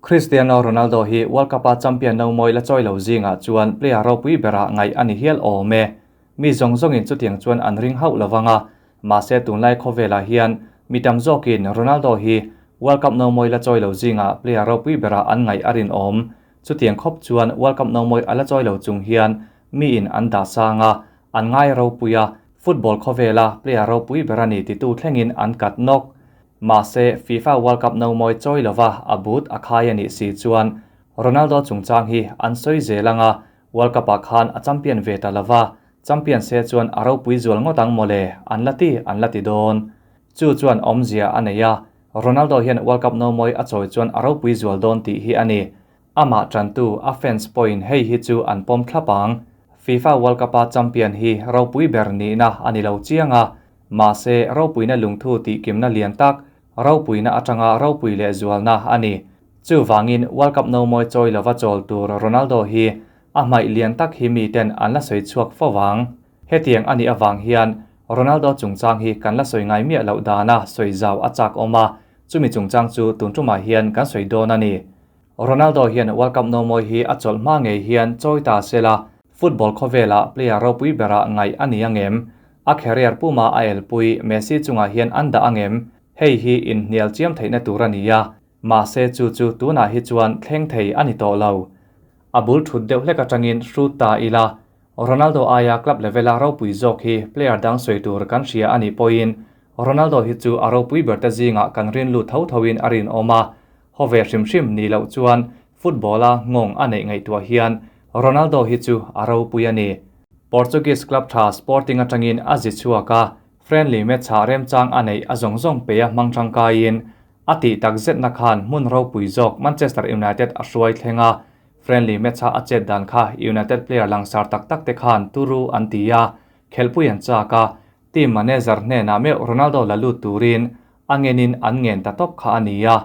Cristiano Ronaldo hi World Cup-a champion no mawi la chawi lo zingah chuan player ropui berah ngaih a ni hial awm e. Mi zawng zawngin chutiang chuan an ring hauh lo vang a, mahse tunlai khawvelah hian mi tam zawkin Ronaldo hi World Cup no mawi la chawi lo zingah player ropui berah an ngaih a rinawm. Chutiang khawp chuan World Cup no mawi a la chawi lo chung hian miin an dah sang a, an ngai ropui a, football khawvela player ropui ber a ni titu thlengin an kat nawk. Mahse, FIFA World Cup no mawi chawi lova a but a khai a nih si chuan Ronaldo chungchang hi an sawi zel ang a, World Cup-ah khan a champion ve ta lova, champion se chuan a ropui zual ngawt ang mawle, an la ti an la ti dawn. Chu chuan awmzia a nei a, Ronaldo hian World Cup no mawi a chawi chuan a ropui zual dawn tih hi a ni. Amah tantu a fans pawhin hei hi chu an pawm thlap ang. FIFA World Cup-a champion hi ropui ber nihna a ni lo chiang a, mahse ropuina lungthu tihkimna lian tak, ropuina atanga ropui leh zualna a ni. Chuvangin World Cup no mawi chawi lova chawl tur Ronaldo hi a hmaih lian tak hi miten an la sawi chhuak fo vang. Hetiang a nih avang hian Ronaldo chungchang hi kan la sawi ngai miah loh dana sawi zau a chak awm a, chumi chungchang chu tun tumah hian kan sawi dawn a ni. Ronaldo hian World Cup no mawi hi a chawlh hma ngei hian chawi ta se la, football khawvelah player ropui berah ngaih a ni angem? A career puma a elpui Messi chungah hian an dah angem? Hei hi inhnial chiam theihna tur a ni a, mahse chu chu tunah hi chuan thleng thei a ni tawh lo. A bul thut deuh hlek atangin hrut ta ila, Ronaldo aia club level-a ropui zawk hi player dang sawi tur kan hria a nih pawhin Ronaldo hi chu a ropui ber te zingah kan rin lut tho thoin a rinawm a, haw ve hrim hrim ni loh chuan football-a nghawng a neih ngaihtuah hian Ronaldo hi chu a ropui a ni. Portuguese club tha Sporting atangin a zi chhuak a, friendly match-ah remchang a neih a zawng zawng pe a hmang tangkaiin a tih tak zetna khan hmun ropui zawk Manchester United a hruai thleng a, friendly match-a a chet dan kha United player langsar tak tak te khan turu an ti a, khelhpui an chak a, team manager hnenah meuh Ronaldo la lut turin a ngenin an ngen ta tawp kha a ni a,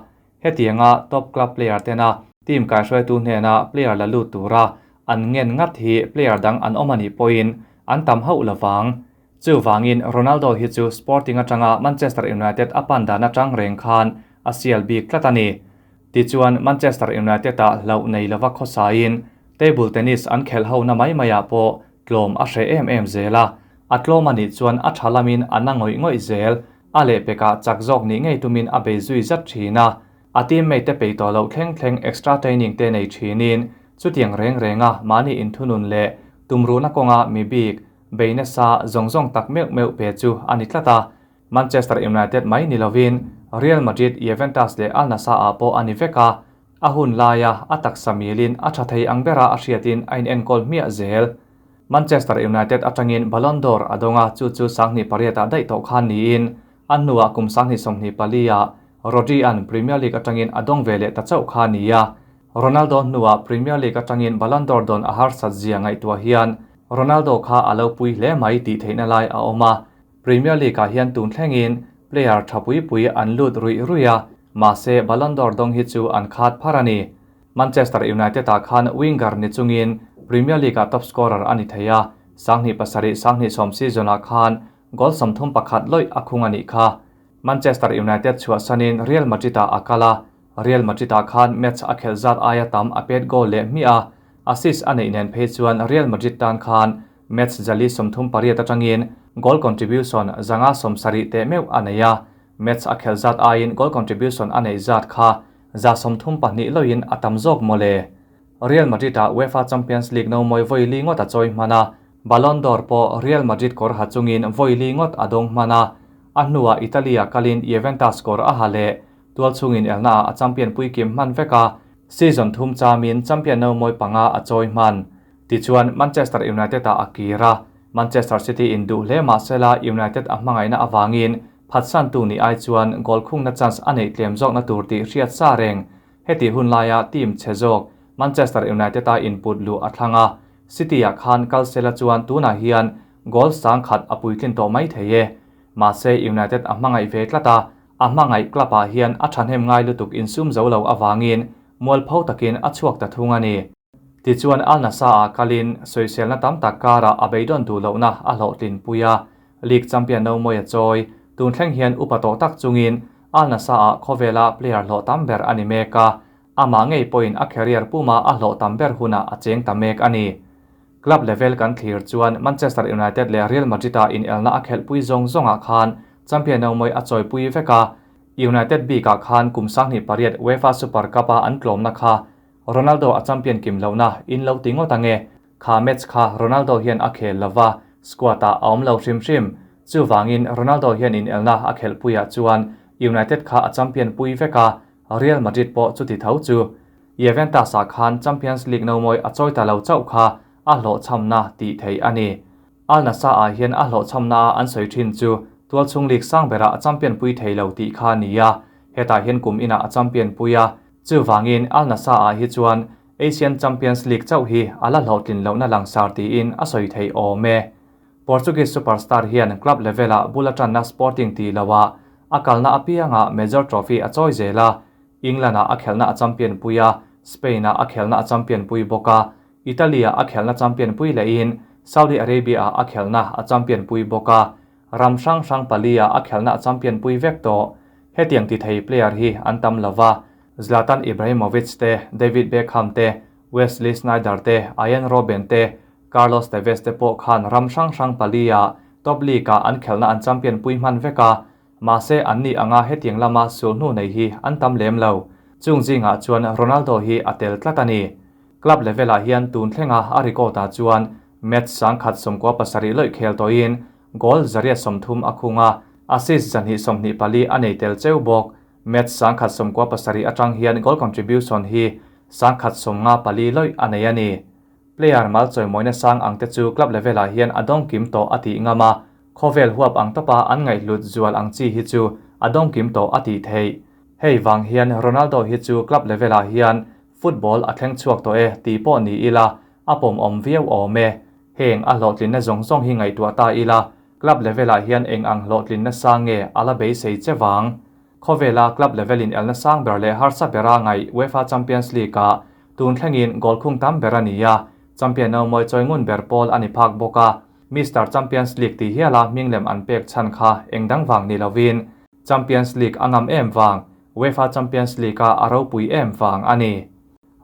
hetianga top club player tena team kaihruaitu hnena player la lut tura an ngen ngat hi player dang an awm a nih pawhin an tam hauh lovang. Chuvangin Ronaldo hi chu Sporting atanga Manchester United a pan dan atang reng khan a sial bik tlat a ni. Tichuan Manchester United-ah hlauh nei lova khawsain table tennis an khelh ho na mai maiah pawh tlawm a hreh em em zel a, a tlawm a nih chuan a tha lamin a na ngawih ngawih zel, a lehpekah chak zawk nih ngei tumin a bei zui zat thin a, a teammate te peih tawh loh thleng thleng extra training te nei thinin chutiang reng renga mahni inthunun leh tumruhna kawnga mi bik bei nasa zawng zawng tak meuh meuh pe chu a ni tlat a, Manchester United mai ni lovin Real Madrid, Juventus leh Al Nassr ah pawh a ni vek a, a hun laia a taksa milin a tha thei ang bera a hriatin a inenkawl hmiah zel. Manchester United atangin Ballon d'Or a dawng a, chu chu 2008 ah daih tawh khan niin a hnuah kum 2024 ah Rodri-a'n Premier League atangin a dawng ve leh ta chauh kha a ni a. Ronaldo hnuah Premier League atangin Ballon d'Or dawn a harsat zia ngaihtuah hian Ronaldo kha a lo pui hle mai tih theihna lai a awm a. Premier League-ah hian tun thlengin player tha pui pui an lut ruih ruih a, mahse Ballon d'Or dawng hi chu an khat phar a ni. Manchester United-ah khan winger ni chungin Premier League-ah top scorer a ni thei a, 2007 2010 season-ah khan goal 31 lawih a khung a nih kha. Manchester United chhuahsanin Real Madrid-ah a kal a, Real Madrid-ah khan match a khelh zat aia tam a pet goal leh hmiah a, assist a neih nen phei chuan Real Madrid tan khan Match 438 atangin goal contribution 570 teh meuh a nei a, match a khelh zat aiin goal contribution a neih zat kha 32 loin a tam zawk mawle. Real Madrid-ah UEFA Champions League no mawi vawi li ngawt a chawi hman a, Ballon d'Or pawh Real Madrid kawr ha chungin vawi li ngawt a dawng hman a, a hnuah Italy-ah kalin Juventus kawr a ha leh tual chungin elnaah a champion puikim hman vek a, season thum chamin champion no mawi panga a chawi hman. Tichuan, Manchester United-ah a kir a, Manchester City in duh hle mahsela United a hmangaihna avangin phatsantu nih ai chuan goal khungna chance a neih tlem zawkna tur tih hriat sa reng. Heti hun laia team chhe zawk Manchester United-a input luh a thlang a, City-ah khan kal sela chuan tunah hian goal sang khat a puitlin tawh mai thei e. Mahse United a hmangaih ve tlat a, a hmangaih club-ah hian a thahnem ngai lutuk insum zo lo avangin mualpho takin a chhuak ta thung a ni. Tichuan Al Nassr-ah kalin sawiselna tam tak karah a beidawn duh lohna a hlawhtlin pui a, League champion no mawi a chawi. Tun thleng hian upa tawh tak chungin Al Nassr-ah khawvela player hlawh tam ber a ni mek a. Amah ngei pawhin a career puma a hlawh tam ber hunah a cheng ta mek a ni. Club level kan thlir chuan Manchester United leh Real Madrid-a inelna a khelhpui zawng zawngah khan champion nomawi a chawipui vek a, United bikah khan kum 28 UEFA Super Cup-a an tlawmna kha Ronaldo a champion kim lohna in lo ti ngawt ange. Kha match kha Ronaldo hian a khel lova, squad-ah a awm lo hrim hrim. Chuvangin Ronaldo hian inelna a khelhpuiah chuan United kha a champion pui vek a, Real Madrid pawh chuti tho chu. Juventus-ah khan Champions League nomawi a chawi ta lo chauh kha a hlawhchhamna tih theih a ni. Al Nassr-ah hian a hlawhchhamna-a an sawi thin chu tualchhung league sang berah a champion pui thei lo tih kha a ni a, hetah hian kum inah a champion pui a. Chuvangin Al Nassr-ah hi chuan Asian Champions League chauh hi a la hlawhtlin lohna langsar tiin a sawi theih awm e. Portuguese superstar hian club level-ah bul a tanna Sporting tih loah a kalna apiangah major trophy a chawi zel a, England-ah a khelhna a champion pui a, Spain-ah a khelhna a champion pui bawk a, Italy-ah a khelhna champion pui lehin Saudi Arabia-ah a khelhna a champion pui bawk a, ram hrang hrang pali-ah a khelhna a champion pui vek tawh. Hetiang ti thei player hi an tam lo va, Zlatan Ibrahimovic te, David Beckham te, Wesley Sneijder te, Arjen Robben te, Carlos Tevez te pawh khan ram hrang hrang pali-ah top league-ah an khelhna an champion pui hman vek a, mahse anni anga hetiang lama sulhnu nei hi an tam lem lo. Chung zingah chuan Ronaldo hi a tel tlat a ni. Club level-ah hian tun thlenga a record-ah chuan match 197 lawih khel tawhin goal 130 a khung a, assist 224 a nei tel cheu bawk. Match 197 atang hian goal contribution hi 154 lawih a nei a ni. Player mal chawimawina sang ang te chu club level-ah hian a dawng kim tawh a tih ngam a, khawvel huap ang tawpa an ngaihhlut zual ang chi hi chu a dawng kim tawh a tih theih. Hei vang hian Ronaldo hi chu club level-ah hian football a thleng chhuak tawh e tih pawh ni ila a pawmawm viau awm e. Heng a hlawhtlinna zawng zawng hi ngaihtuah ta ila club level-ah hian eng ang hlawhtlinna sang nge a la beisei che vang? Khawvela club level-in elna sang ber leh harsa bera ngaih UEFA Champions League-ah tun thlengin goal khung tam ber a ni a, champion nomawi chawi ngun ber pawl a ni phak bawk a. Mister Champions League tih hiala hming lem an pek chhan kha eng dang vang ni lovin Champions League a ngam em vang, UEFA Champions League-a a ropui em vang a ni.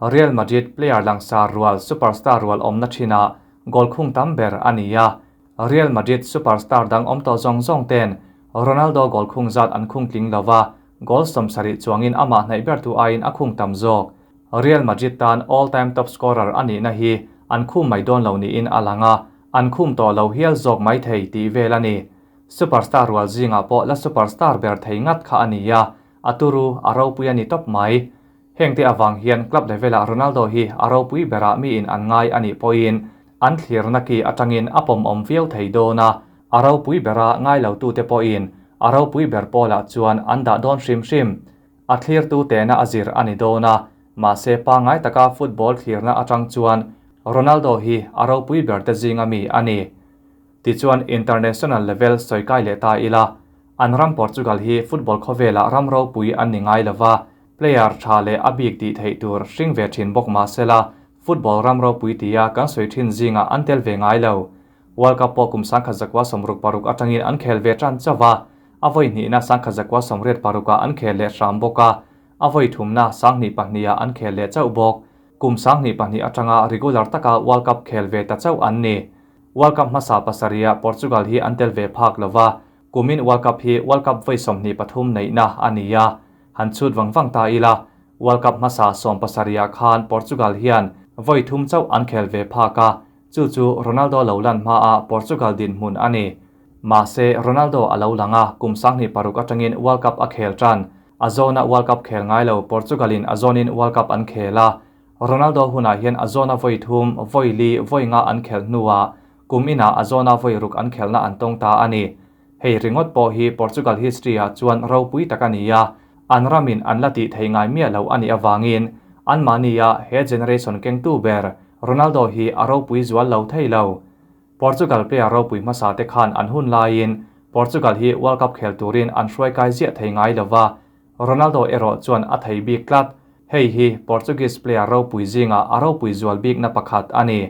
Real Madrid player langsar rual superstar rual awmna thinah goal khung tam ber a ni a, Real Madrid superstar dang awm tawh zawng zawng ten Ronaldo goal khung zat an khung tling lo va, goal 70 chuangin amah hnaih ber tu aiin a khung tam zawk. Real Madrid tan all-time top scorer a nihna hi an khum mai dawn lo niin a lang a, an khum tawh lo hial zawk mai thei tih vel a ni. Superstar rual zingah pawh la superstar ber thei ngat kha a ni a, a turu a ropui a ni tawp mai. Hengte avang hian club level-ah Ronaldo hi a ropui berah miin an ngai a nih pawhin an thlirna ki atangin a pawmawm viau thei dawn a, a ropui bera ngai lotute pawhin a ropui ber pawlah chuan an dah dawn hrim hrim. A thlirtu tehna a zir a ni dawn a, mahse pangngai taka football thlirna atang chuan Ronaldo hi a ropui berte zinga mi a ni. Tichuan international level sawi kai leh ta ila, an ram Portugal hi football khawvelah ram ropui an ni ngai lova, player tha leh a bik tih theih tur hring ve thin bawk mahsela football ram ropui tia kan sawi thin zingah an tel ve ngai lo. World Cup pawh kum 1966 atangin an khel ve tan chauh a, a vawi hnihna 1986 ah an khel leh hram bawk a, a vawi thumna 2002 ah an khel leh chauh bawk. Kum 2002 atanga regular taka World Cup khel ve ta chauh an ni. World Cup hmasa pasarih Portugal hi an tel ve phak lova, kumin World Cup hi World Cup vawi 23 neihna a ni a, han chhut vang vang ta ila, World Cup hmasa 17 khan Portugal hian vawi thum chauh an khel ve phak a, chu chu Ronaldo lo lan hmaa Portugal dinhmun a ni. Mahse Ronaldo a lo lang a, kum 2006 atangin World Cup a khel tan. A zawna World Cup khel ngai lo Portugal-in a zawnin World Cup an khel a, Ronaldo hunah hian a zawna vawi thum, vawi li, vawi nga an khel hnuah kum inah a zawna vawi ruk an khelna an tawng ta a ni. Hei ringawt pawh hi Portugal history-ah chuan ropui tak a ni a, an ramin an la tih thei ngai miah lo a nih avangin anmahnia he generation kengtu ber Ronaldo hi a ropui zual lo thei lo. Portugal player ropui hmasa te khan an hun laiin Portugal hi World Cup khel turin an hruai kai ziah thei ngai lova, Ronaldo erawh chuan a thei bik tlat. Hei hi Portuguese player ropui zinga a ropui zual bikna pakhat a ni.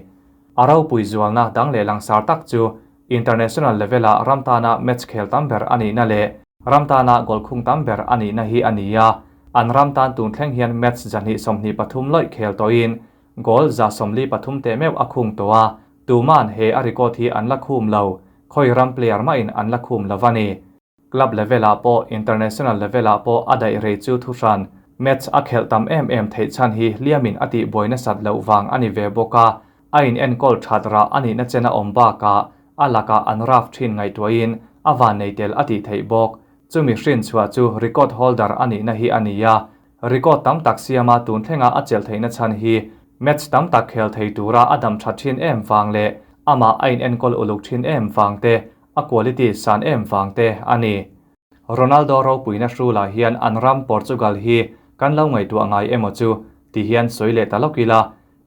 A ropui zualna dang leh langsar tak chu international level-ah ram tana match khel tam ber a nihna leh ram tana goal khung tam ber a nihna hi a ni a. An ram tan tun thleng hian match 223 lawih khel tawhin goal 143 teh meuh a khung tawh a, tuman he a record hi an la khum lo, khawi ram player mahin an la khum lo a ni. Club level-ah pawh international level-ah pawh a daih rei chu thuhran. Match a khelh tam em em theih chhan hi hliamin a tihbuai nasat loh vang a ni ve bawk a, a in enkawl that rah a nihna chen a awm bakah a lakah an raf thin ngaihtuahin a van nei tel a tih theih bawk. Chumi hrin chhuah chu record holder a nihna hi a ni a, record tam tak siama tun thlenga a chelh theihna chhan hi match tam tak khel thei tura a dam that thin em vang leh amah a in enkawl uluk thin em vang te, a quality san em vang te a ni. Ronaldo ropuina hrulah hian an ram Portugal hi kan lo ngaihtuah ngai emaw chu ti hian sawi leh ta lawk ila.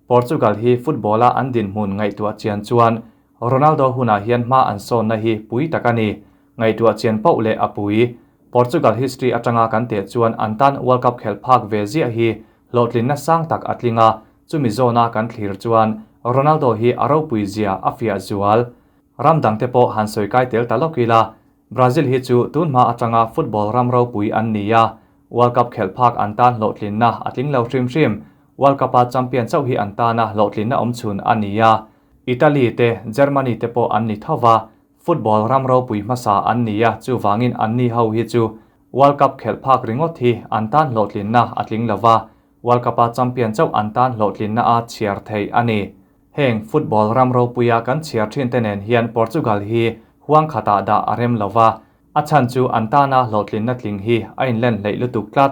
Portugal hi football-a an dinhmun ngaihtuah chian chuan Ronaldo hunah hian hma an sawnna hi pui tak a ni. Ngaihtuah chian poh leh a pui. Portugal history atanga kan teh chuan an tan World Cup khelh phak ve ziah hi hlawhtlinna sang tak a tling a, chumi zawna kan thlir chuan Ronaldo hi a ropui zia a fiah zual. Ram dangte pawh han sawi kai tel ta lawk ila, Brazil hi chu tun hma atanga football ram ropui an ni a, World Cup khelh phak an tan hlawhtlinna a tling lo hrim hrim. World Cup-a champion chauh hi an tana hlawhtlinna awm chhun a ni a. Italy te, Germany te pawh an ni tho va, football ram ropui hmasa an ni a, chuvangin an ni ho hi chu World Cup khelh phak ringawt hi an tan hlawhtlinna a tling lo va, World Cup-a champion chauh an tan hlawhtlinna a chhiar theih a ni. Heng football ram ropuia kan chhiar thin te nen hian Portugal hi huang khatah dah a rem lo va, a chhan chu an tana hlawhtlinna tling hi a inlen hleih lutuk tlat.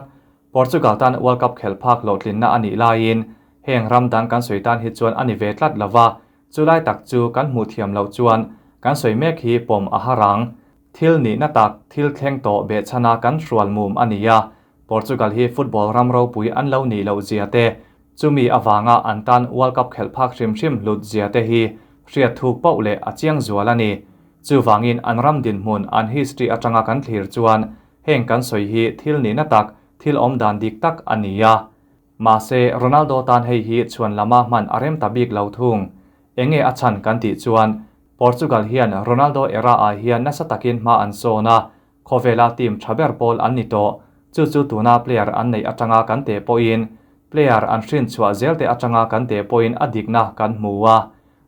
Portugal tan World Cup khelh phak hlawhtlinna a nih laiin heng ram dang kan sawi tan hi chuan a ni ve tlat lo va, chulai tak chu kan hmuh thiam loh chuan kan sawi mek hi pawm a har ang. Thil nihna tak, thil thleng tawh behchhana kan hrual mum a ni a, Portugal hi football ram ropui an lo nih loh zia te, chumi avanga an tan World Cup khelh phak hrim hrim hlut zia te hi hriat thuk poh leh a chiang zual a ni. Chuvangin an ram dinhmun, an history atanga kan thlir chuan heng kan sawi hi thil nihna tak, thil awm dan dik tak a ni a. Mahse, Ronaldo tan hei hi chhuan lama hman a rem ta bik lo thung. Enge a chhan kan tih chuan Portugal hian Ronaldo era ah hian nasa takin hma an sawn a, khawvela team tha ber pawl an ni tawh. Chu chu tuna player an neih atanga kan teh pawhin, player an hrin chhuah zel te atanga kan teh pawhin a dikna kan hmu a.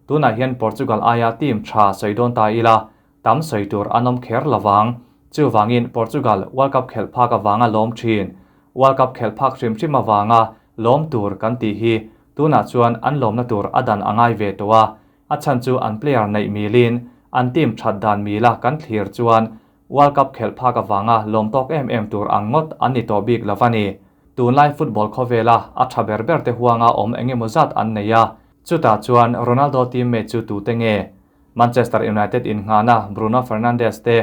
Tunah hian Portugal aia team tha sawi dawn ta ila, tam sawi tur an awm kher lovang. Chuvangin Portugal World Cup khelh phak avanga lawm thin. World Cup khelh phak hrim hrim avanga lawm tur kan tih hi tunah chuan an lawmna tur a dan a ngai ve tawh a. A chhan chu an player neih milin an team that dan mila kan thlir chuan World Cup khelh phak avanga lawm tawk em em tur ang ngawt an ni tawh bik lo a ni. Tunlai football khawvela a tha ber ber te huanga awm eng emaw zat an nei a, chutah chuan Ronaldo teammate chu tute nge? Manchester United innghahna Bruno Fernandes te,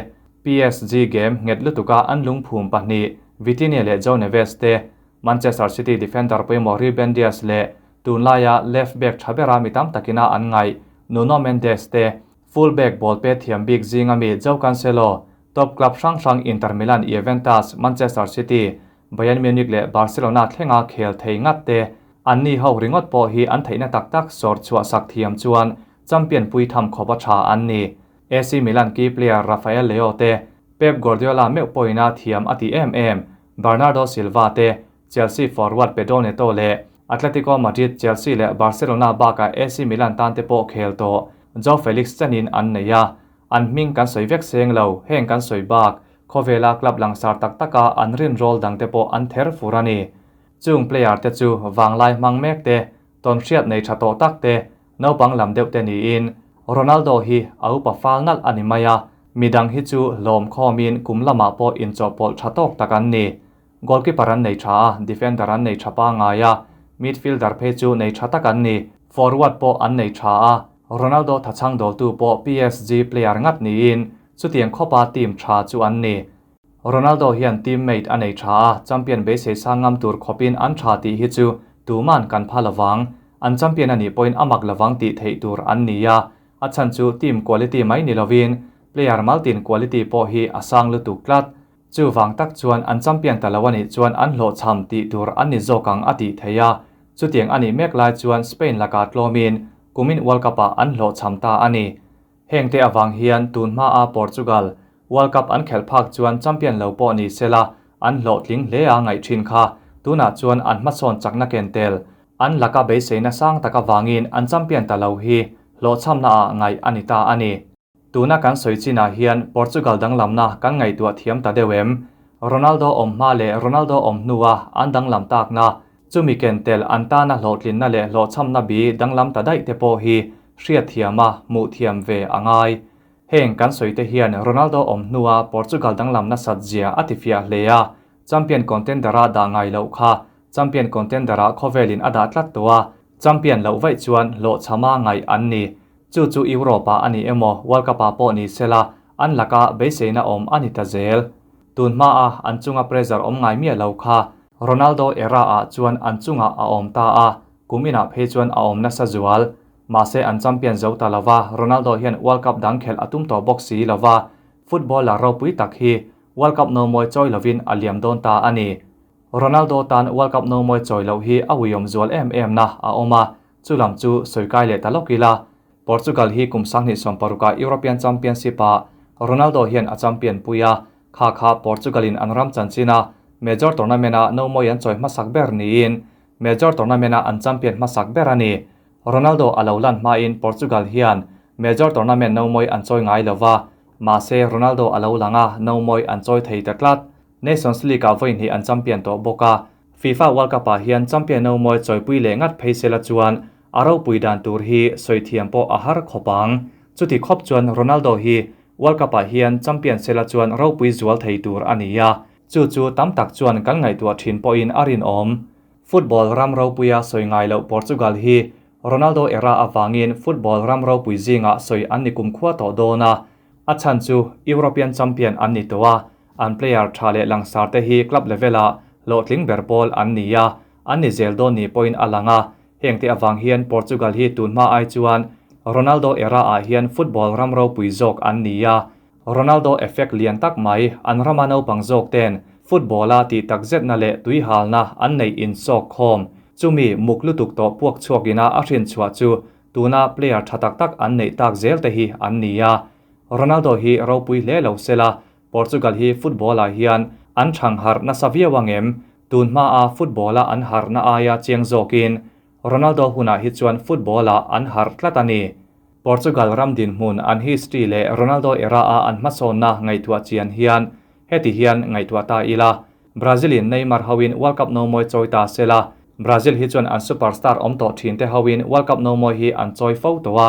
PSG game nghet lutuka an lungphum pahnih Vitinha leh João Neves te, Manchester City defender pawimawh Ruben Dias leh tunlaia left back tha bera mi tam takina an ngaih Nuno Mendes te, full back ball pe thiam bik zinga mi João Cancelo, top club hrang hrang Inter Milan, Juventus, Manchester City, Bayern Munich leh Barcelona thlenga khel thei ngat te, an ni ho ringawt pawh hi an theihna tak tak sawr chhuah sak thiam chuan champion pui tham khawp a tha an ni. AC Milan key player Rafael Leao te, Pep Guardiola meuh pawhina thiam a ti em em, Bernardo Silva te, Chelsea forward Pedro Neto leh Atletico Madrid, Chelsea leh Barcelona bakah AC Milan tan te pawh khel tawh Joao Felix chanin an nei a. An hming kan sawi vek seng lo, heng kan sawi bak, khawvela club langsar tak taka an rinrawl dang te pawh an ther fur a ni. Chung player te chu vanglai hmang mek te, tawnhriat nei tha tawh tak te, naupang lam deuh te niin Ronaldo hi a upa fal nalh a ni mai a, midang hi chu hlawm khawmin kum lamah pawh inchawhpawlh tha tawk tak an ni. Goalkeeper an nei tha a, defender an nei tha pangngai a, midfielder phei chu nei tha tak an ni. Forward pawh an nei tha a, Ronaldo thachhang dawltu pawh PSG player ngat niin chutiang khawpa team tha chu an ni. Ronaldo hian teammate a nei tha a, champion beisei sang ngam tur khawpin an tha tih hi chu tuman kan pha lovang. An champion a nih pawhin a mak lovang tih theih tur an ni a, a chhan chu team quality mai ni lovin player maltin quality pawh hi a sang lutuk tlat. Chuvang tak chuan an champion ta lo a nih chuan an hlawhchham tih tur an ni zawk ang a tih theih a, chutiang a nih mek lai chuan Spain lakah tlawmin kumin World Cup-ah an hlawhchham ta a ni. Heng te avang hian tun hmaa Portugal World Cup an khelh phak chuan champion lo pawh ni sela An hlawhtling hle a ngaih thin kha tunah chuan an hmasawn chakna ken tel. An laka beiseina sang tak avangin an champion ta lo hi hlawhchhamna ah ngaih a ni ta a ni. Tuna kan sawi chinah hian Portugal danglamna kan ngaihtuah thiam ta deuh em? Ronaldo awm hma leh Ronaldo awm hnua an danglam takna, chumi ken tel an tana hlawhtlinna leh hlawhchhamna bi danglam ta daih te pawh hi hriatthiama hmuh thiam ve a ngai. Heng kan sawi te hian Ronaldo awm hnua Portugal danglam nasat zia a tifiah hle a, champion contender-a dah ngai loh kha champion contender-ah khawvelin a dah tlat tawh a, champion loh vaih chuan hlawhchhama ngaih an ni. Chu chu Europe-ah a ni emaw World Cup-ah pawh ni sela an laka beiseina awm a ni ta zel. Tun hmaa an chunga pressure awm ngai miah lo kha Ronaldo era-ah chuan an chungah a awm ta a, kum inah phei chuan a awm nasa zual. Mahse an champion zo ta lova, Ronaldo hian World Cup dang khelh a tum tawh bawk si lova, footballer ropui tak hi World Cup nomawi chawi lovin a liam dawn ta a ni. Ronaldo tan World Cup nomawi chawi loh hi a uiawm zual em em na a awm a, chu lam chu sawi kai leh ta lawk ila. Portugal hi kum 2016 ah European Championship ah Ronaldo hian a champion pui a, kha kha Portugal in an ram chanchin a major tournament ah nomawi an chawi hmasak ber niin major tournament ah an champion hmasak ber a ni. Ronaldo a lo lan hmain Portugal hian major tournament nomawi an chawi ngai lo va, mahse Ronaldo a lo lang a, nomawi an chawi thei ta tlat. Nations League-ah vawi hnih an champion tawh bawk a, FIFA World Cup-ah hian champion nomawi chawipui leh ngat phei sela chuan a ropui dan tur hi sawi thiam pawh a har khawp ang. Chuti khawp chuan Ronaldo hi World Cup-ah hian champion sela chuan ropui zual thei tur a ni a, chu chu tam tak chuan kan ngaihtuah thin pawhin a rinawm. Football ram ropuia sawi ngai loh Portugal hi Ronaldo era avangin football ram ropui zingah sawi an ni kumkhua tawh dawn a, a chhan chu European champion an ni tawh a, an player tha leh langsar te hi club level-ah hlawhtling ber pawl an ni a, an ni zel dawn ni pawhin a lang a, hengte avang hian Portugal hi tunhma ai chuan Ronaldo era-ah hian football ram ropui zawk an ni a, Ronaldo effect lian tak mai, an rama naupang zawk ten football-a tih tak zetna leh tuihalna an neih insawk khawm. Chumi muk lutuk tawh puak chhuak ina a hrin chhuah chu tuna player tha tak tak an neih tak zel te hi an ni a. Ronaldo hi ropui hle lo sela, Portugal hi football-ah hian an thang harh nasa viau ang em? Tun hmaa football-a an harhna aia chiang zawkin Ronaldo hunah hi chuan football-ah an harh tlat a ni. Portugal ram dinhmun an history leh Ronaldo era-a an hmasawnna ngaihtuah chian hian heti hian ngaihtuah ta ila, Brazil-in Neymar hoin World Cup nomawi chawi ta sela, Brazil hi chuan an superstar awm tawh thinte hoin World Cup nomawi hi an chawi fo tawh a,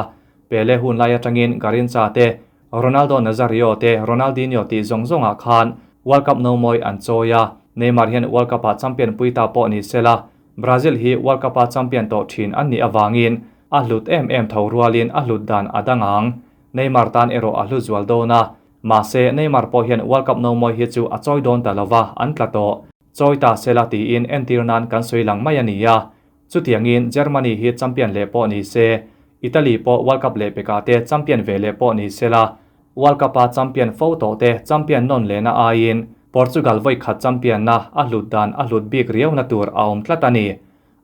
Pele hun lai atangin Garrincha te, Ronaldo Nazario te, Ronaldinho tih zawng zawngah khan World Cup nomawi an chawi a, Neymar hian World Cup-ah champion pui ta pawh ni sela, Brazil hi World Cup-a champion tawh thin an nih avangin a hlut em em tho rualin a hlut dan a dang ang. Neymar tan erawh a hlu zual dawn a, mahse Neymar pawh hian World Cup nomawi hi chu a chawi dawn ta lova an tla tawh. Chawi ta sela tiin entir nan kan sawi lang mai a ni a. Chutiangin Germany hi champion leh pawh ni se, Italy pawh World Cup leh pekah te champion ve leh pawh ni sela, World Cup-a champion fo tawh te champion nawn lehna aiin Portugal vawi khat champion-na a hlut dan a hlut bik riauna tur a awm tlat a ni.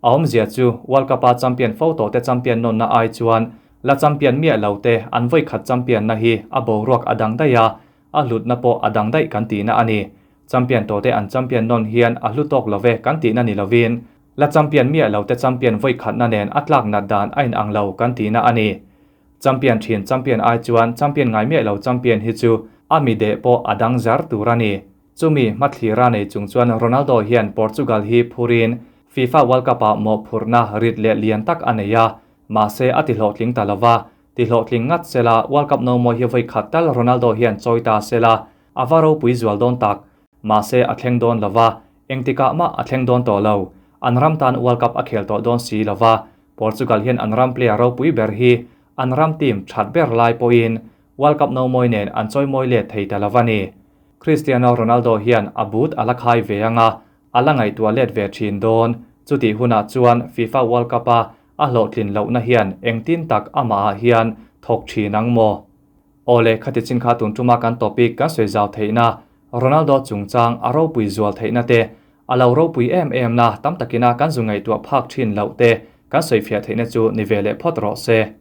A awmzia chu World Cup-a champion fo tawh te champion nawnna ai chuan la champion miah lo te an vawi khat champion-na hi a boruak a dang daih a, a hlutna pawh a dang daih kan tihna a ni. Champion tawh te an champion nawn hian a hlu tawk lo ve kan tihna ni lovin la champion miah lo te champion vawi khatna nen a tlak nat dan a inang lo kan tihna a ni. Champion thin champion ai chuan champion ngai miah lo champion hi chu a mi deh pawh a dang zar tur a ni. Chumi hmathlira nei chung chuan Ronaldo hian Portugal hi phurin FIFA World Cup-ah mawhphurhna rit leh lian tak a nei a, mahse a tihlawhtling ta lo va, tihlawhtling ngat sela World Cup nomawi hi vawi khat tal Ronaldo hian chawi ta sela a va ropui zual dawn tak. Mahse a thleng dawn lo va, engtikah mah a thleng dawn tawh lo. An ram tan World Cup a khel tawh dawn si lo va, Portugal hian an ram player ropui ber hi an ram team that ber lai pawhin World Cup nomawi nen an chawimawi let thei ta lo a ni. Cristiano Ronaldo hian a boot a la khai ve ang a, a la ngaihtuah let ve thin dawn. Chutih hunah chuan FIFA World Cup-a a hlawhtlin lohna hian engtin tak amahah hian thawk thin ang maw? Awle, khati chin kha tun tuma kan topic kan sawi zau theihna Ronaldo chungchang a ropui zual theihna te, A lo ropui em em na tam takina kan zu ngaihtuah phak thin loh te kan sawifiah theihna chu ni ve leh phawt rawh se.